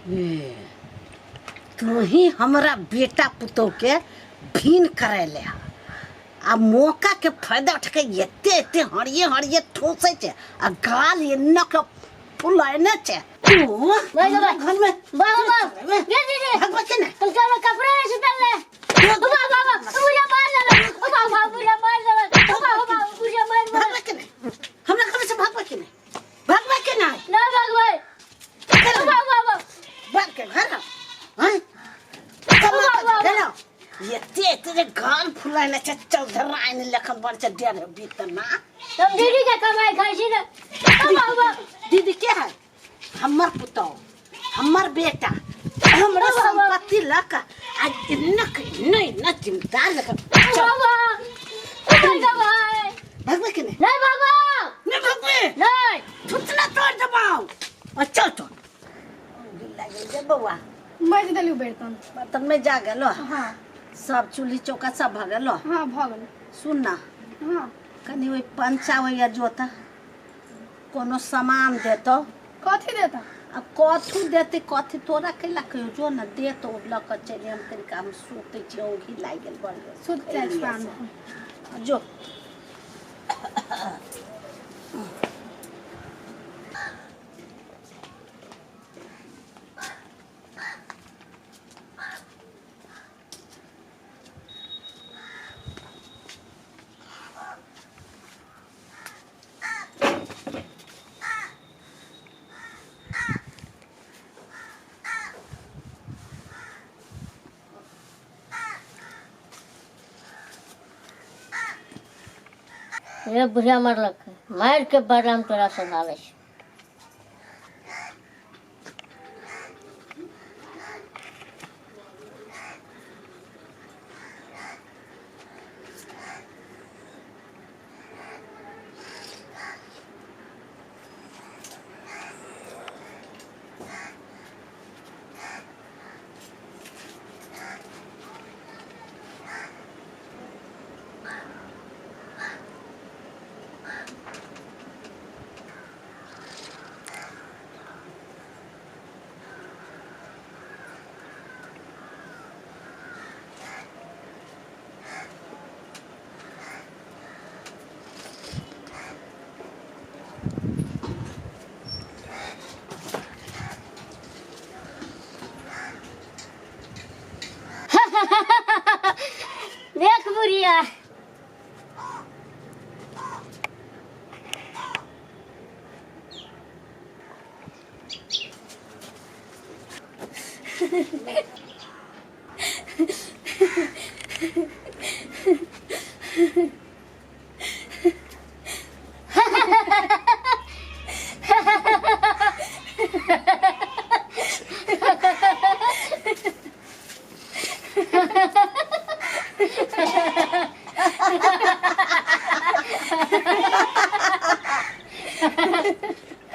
ए, तू ही हमरा बेटा पुतोह के भीन करेले आ मौका के फायदा उठा के एते एते हरिये हरिये ठोसे छे आ गाल एन्ना के फुलाने छे तू हमरा घर में बाबा ये दीदी भगवा के ने तुम चलो कपड़े नहीं सुतल ले बाबा बाबा मुझे मार देवे बाबा मुझे मार देवे बाबा मुझे मार देवे भगवा के ने हमरा घर से भगवा के ने भगवा के ने ना भगवान बाबा बाबा बाप के घर हैं कमा के गेलो एते एते जे गाल फुलाइले छै चौधराइन लेखन बन छै डेढ़ बीतना हम दीदी के कमाई खाई छी ना बाबा दीदी के है हमर पुतोह हमर बेटा हमरा संपत्ति लक आ इन्ना इन्ना इन्ना जिम्मेदार लक बाबा बाबा भगवे के नहीं नहीं बाबा नहीं भगवे नहीं थुतना तोड़ दबाओ अच्छा तो जे बौआ मज देलू बर्तन बर्तन में जा गेलो हाँ सब चूल्ही चौका सब भऽ गेलो हाँ भऽ गेल सुन ना हाँ कनि ओहि पंचा होइया जोता कोनो सामान देतो कथी देता अब कथू देते कथी तोरा कैला कहियो जो न दे तो लऽ कऽ चलि हम तनिका हम सुतै छी औंघी लागि गेल बड़ सुत जाइ छी आराम जो रे बुढ़िया मारलक मारि के बदलाम तोरा सधाबै छै। देख बुढ़िया।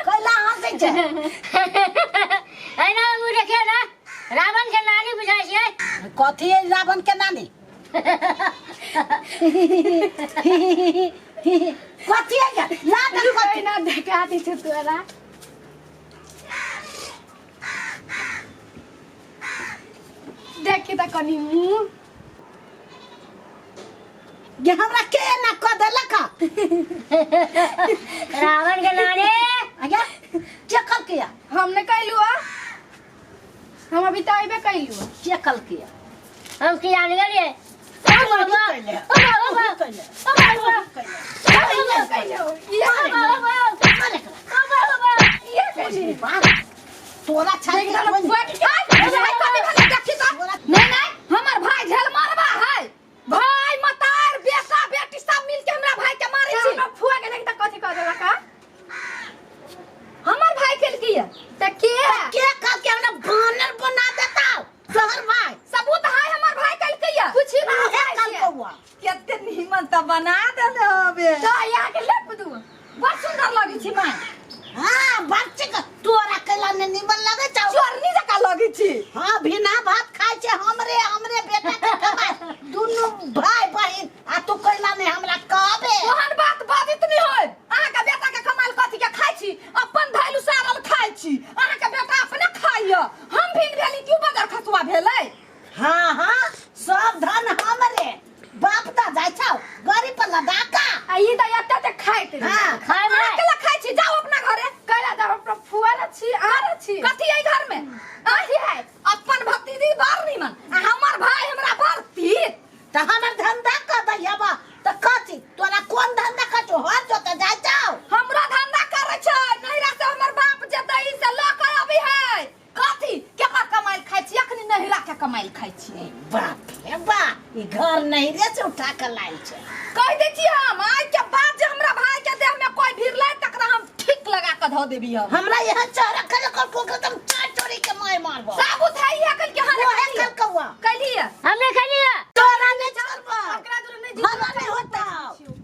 कैला हंसै छै? एना मुँह देखियौ ने, रावण के नानी बुझाइ छियै। कथी है रावण के नानी? कथी है ये? लागल कथी? ना देखा दी छौ तोरा। देखी तऽ कनि मुँह। ये हमरा के एना कऽ देलक? रावण के नानी। आया के कहलकै? हम नहि कैलू हँ, हम अभी तऽ अयबे कैलू हँ। के कहलकै? हम की जान गेलियै। तू कैले, तू कैले, इएह कैलू। तोरा छाती नहीं नहीं, हमर भाई झेल मारबा है। भाई मतार बेटा बेटी सब मिल के हमरा भाई के मारे छी। हमरा फुआ के देख त कथी कह देलक हा? हमर भाई खेलकी है त के है? के कहलकै हमरा बानर बना देता तोहर भाई? सबूत है, हमर भाई कहलकै है। पूछी ना उहे भाई से। कहलकौ। कते नीमन त बना देले हबे। त यहाँ के लेप दू, बड़ सुंदर लगे छी माय। हाँ बच्चे के तोरा कैला ने निमन लगे छौ? चोरनी जकाँ लगे छी। हाँ, बिना भात खाइ छै हमरे हमरे बेटा के कमाइ दुनू भाई बहिन, आ तू कैला ने हमरा कहबे? ओहन बात बाजित नहीं होय। अहाँ के बेटा के कमाल कथी के खाइ छी? अपन धैल उसारल खाइ छी। अहाँ के बेटा अपने खाइय, हम खाय अहाँ में केला खाइ छी जाउ अपना घरे कैला जाब अपना फुआ ला छी आ छी कथी है घर में कथी है अपन भतीजी बड़ निमन आ हमर भाई हमरा बड़ तीत तऽ हमर धंधा कऽ दैया बा तऽ कथी तोरा कोन धंधा कर छौ हर जोते जाइ जाओ हमरा धंधा करै छै नैहरा से हमर बाप जे दही से लऽ के अबै है कथी केकर कमाइल खाइ छी अखनी नैहरा के कमाइल खाइ छी बाप रे बा ई घर नैहरे से उठा के लायल छै कहि दै छी हम आइ के बाद जे हमरा भाई के देह में कोई भिड़लै तकरा हम ठीक लगा के धऽ देबी हम हमरा यहाँ चेहरा कल कल को एकदम चार चोरी के माय मारबो साबुत है इहे कल के हारे ओहे कल कौआ कलिए हमने खेलिए तोरा नहीं छोड़बो ओकरा जोरे नहीं हमरा नहीं होता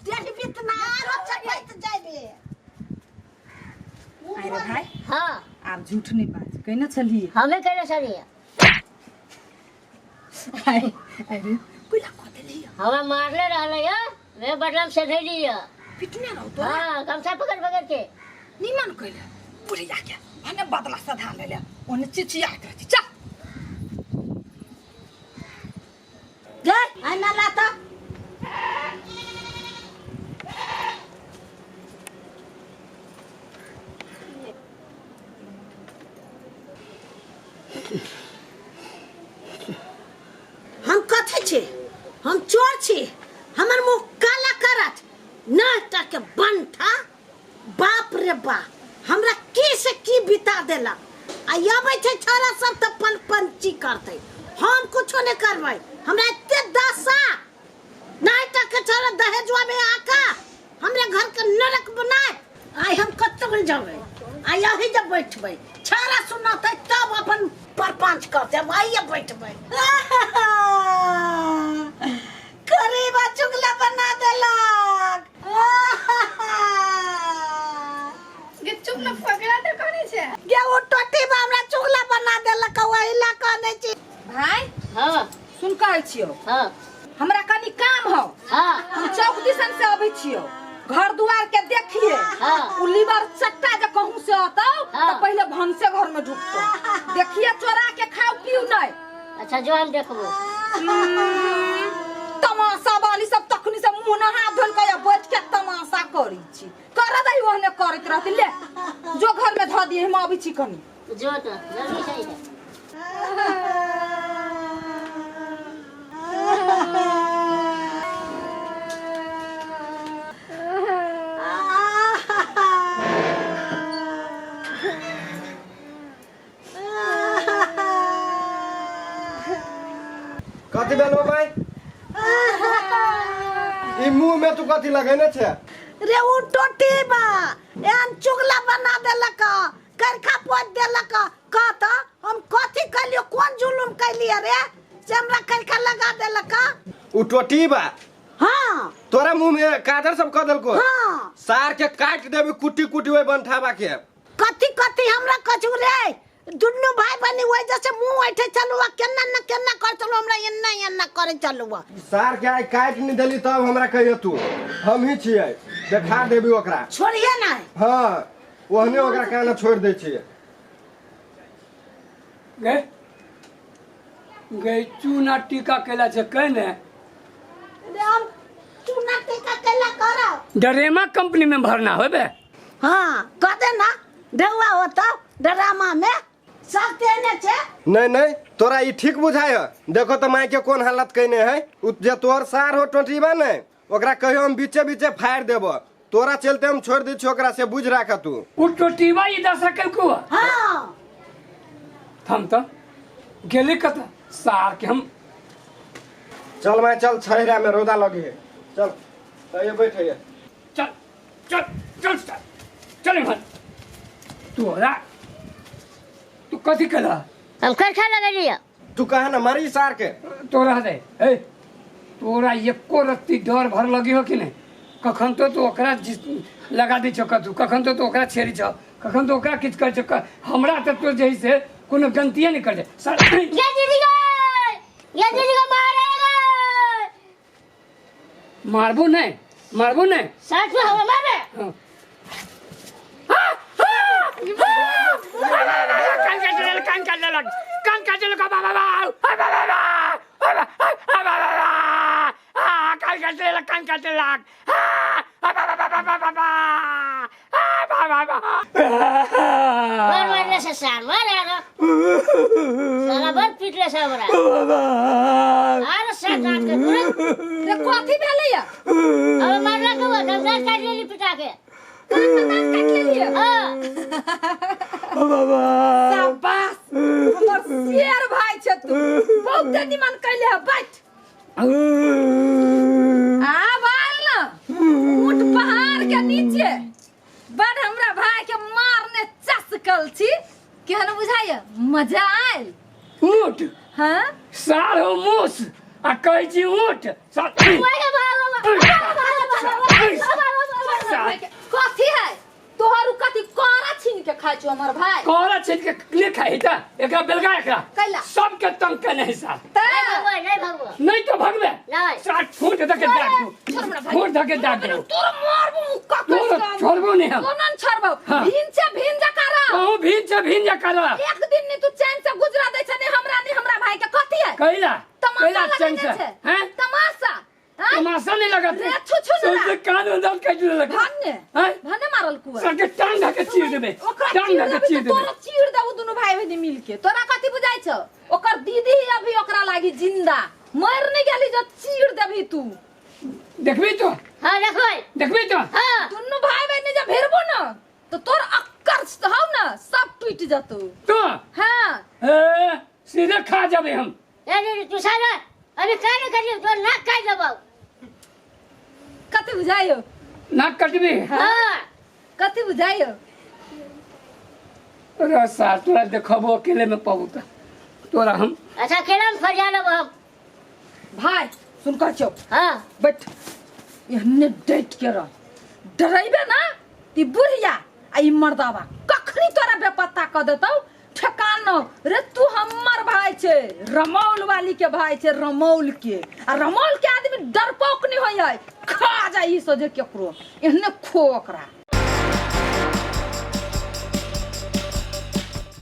देख बितना आरो चपैत जाबे अरे भाई हाँ आब झूठ नहीं बाज कहने छलिए हमें कहने छलिए अरे अरे कोइला कह देली हमें मारले रहले है वे बदलाम से धैली है पिटने रहो तो हाँ गमछा पकड़ पकड़ के निमन कइले बुढ़िया के भने बदला सधा लेले ओने चिचिया के रहती चल जा आना लाता हम कथी छी हम चोर छी हमर मुंह काला करत नाटा के बंठा बाप रे बा हमरा की से की बिता देलक आ अबै छै छोरा सब तऽ पन पंची करतै हम कुछो नहि करबै हमरा एते दशा नाटा के छोरा दहेजुआ में आका हमरे घर के नरक बनाए आइ हम कतौ नहि जेबै आइ यही जब बैठबै छाड़ा सुनतै तब अपन परपंच करतै हम आइए बैठबै करीबा चुगला बना देलक गे चुप न पकड़ा ते कोनी छे गे ओ टोटी बा हमरा चुगला बना देलक ओहि ला कहने छी भाई हाँ सुन कहै छियौ हाँ हमरा कनी काम हौ हाँ हम चौक दिसन से अबै छियौ घर दुआर के देखिए हाँ। उ लीवर चट्टा जे कहूँ से अतौ हाँ। तऽ पहिले भनसे घर में ढुकतौ देखिए चोरा के खाओ पीऊ नहीं अच्छा जो हम देखबो तमाशा वाली सब तखनी से मुंह नहा धोल के बैठ के तमाशा करी छी कर दही ओहने करैत रहती ले जो घर में धऽ दिए हम अबै छी कनी जो तो जल्दी सही है कथी भेल भाई ई मुंह में तू कथी लगेने छे रे उ टोटी बा एहन चुगला बना देलक करखा पोत देलक कह त हम कथी कैलियो कोन जुलुम कैलिए रे से हमरा करखा लगा देलक उ टोटी बा हाँ तोरा मुंह में काजर सब कह देलको हाँ सार के काट देबी कुटी कुटी ओइ बनठाबा के कथी कथी हमरा कछु रे दुनू भाई बनी वजह जैसे मुंह ऐठे चलुआ केना न केना कर चलु हमरा एन्ना एन्ना करे चलुआ सार के आइ काट नहीं देली तब हमरा कहियो तू हम ही छियै देखा देबी ओकरा छोड़िए ना हाँ ओहने ओकरा काना छोड़ दै छियै गे गे चूना टीका केला छै कहने रे हम चूना टीका केला करब डरेमा कंपनी में भरना होबे हाँ कह दे ना ढेउआ होता ड्रामा में सब तेने छे नहीं नहीं तोरा ई ठीक बुझाय देखो तो माय के कोन हालत कइने है उ जे तोहर सार हो टोटीबा ने ओकरा कहियो हम बीचे बीचे फाड़ देबो तोरा चलते हम छोड़ दै छियो ओकरा से बुझ राख तू उ टोटीबा ई दशा केलको हाँ हम तो गेली कत सार के हम चल माय चल छहरा में रौदा लगी है चल तो ये बैठ है चल चल चल चल चल इम्हर तोरा तू कथी केला हम करखा लगेलिए तू कहा ना मारी सार के तोरा दे ए तोरा एको रत्ती डर भर लगी हो कि नहीं कखन तो तू ओकरा लगा दै छौ कतू कखन तो तू ओकरा छेड़ी छौ कखन तो ओकरा किछु करै छौ हमरा तऽ तो जे से कोनो गलतिए नहीं कर दे सर ये दीदी गए ये दीदी को मारेगा मारबो नहीं मारबो नहीं साथ में हम मारे हाँ। कान काट लेलक कान काट लेलक कान काट लेलक बाबा बाबा कान काट लेलक कान काट लेलक बाबा बाबा बाबा बड़ मारले से सार मार आरो साला बड़ पीटले से हमरा आरो सार दांत के तुरंत रे कथी भेलै या अब मारला के बाद हम दांत काट लेली पिटा के दाँत काटि लेलियै हाँ शाबाश हमर शेर भाई छै तू बहुते निमन कैले है बैठ आब आयल न ऊँट पहाड़ के नीचे बड़ हमरा भाई के मारने चसकल छी केहन बुझाइए मजा आयल ऊँट हाँ सार हो मूस आ कहै छी ऊँट कथी है तोहर उ कथी करा छीन के खाइ छौ हमर भाई कोरा छीन के ले खाइ त एकरा बेलगा एकरा कैला? सबके तंग केने है सार तऽ नहीं भगवा नहीं भगवा नहीं तो भगबे नहीं। सार ठूंठ धके दाग छोड़ हमरा भाई। ठूंठ धके दाग दो तोर मारबो मुक्का तोर छोड़बो नहीं हम। कोना छोड़बो हाँ। भीन से भीन जकारा कहूँ भीन से भीन जकारा एक दिन नहीं तू चैन से गुजरा दै छै नहीं हमरा नहीं हमरा भाई के कथी है कैला तमाशा कैला चैन लगेने से छै हैं तमाशा हैं? तमाशा नहीं लगाते रे, छु छु ना। सबसे कान में दर्द काट लगे भन्ने हैं भन्ने मारल कुआ सबके टांग धके चीर देबे ओकरा टांग चीर धके देबी चीर तऽ देबे तोरा चीर देबू दुनू भाई बहिनी मिलके तोरा कथी बुझाइ छौ ओकर दीदी ही अभी ओकरा लागी जिंदा मर नहीं गेली जो चीर देबी तू देखबी तो हाँ देखो देखबी तो हाँ दुनू भाई बहिनी जब भिड़बो न तो तोर अक्कर हौ न सब टूट जतौ तो हाँ ए सीधे खा जाबे हम ए नहीं तू साला अभी का नहीं करियो तो नाक काट देबो कथी बुझाइयो नाक कटबी हाँ कथी बुझाइयो अरे सार तोरा देखबो अकेले में पबू त तोरा हम अच्छा अकेला में फरिया लेबो हम भाई सुन कह छौ हाँ बैठ एहने डटि के रह डरेबे ना ती बुढ़िया आ ई मर्दावा कखनी तोरा बेपत्ता कऽ देतौ ठेकान न रे तू हमर भाई छै रमौल वाली के भाई छै रमौल के आ रमौल के आदमी डरपोक नहीं होइ है खा जाइ सोझे केकरो एहने खो ओकरा